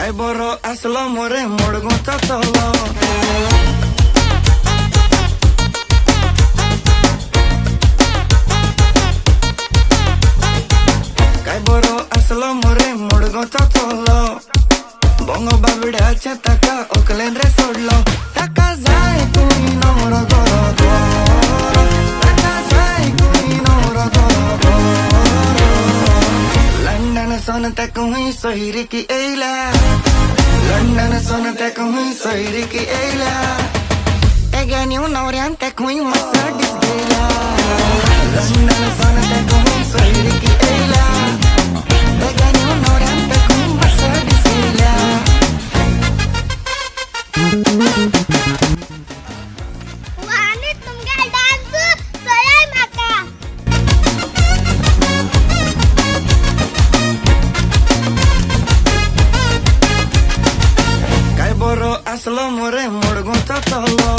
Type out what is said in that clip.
काय बरो आसलो मोरे मडगांवचो चलो. काय बरो आसलो मोरे मडगांवचो चलो. बोंगो बाबड्याचें ताका ओकलेन रे सोडलो. ताका जाय तूं नवरो गोरो गोरो, ताका जाय तूं नवरो गोरो गोरो. लंडन सोन तेका हुंय सोयरीकी येयल्या, लंडन सोन तेका हुंय सोयरीकी येयल्या. तेगे न्यू नवऱ्यान तेका हुंय मर्सिडीज घेयल्या. लंडन सोन तेका हुंय सोयरीकी येयल्या, तेगे न्यू नवऱ्यान तेका हुंय मर्सिडीज घेयल्या. आनी तुमगे डान्स चोयाय म्हाका. काय बरो आसलो मोरे मडगांवचो चलो.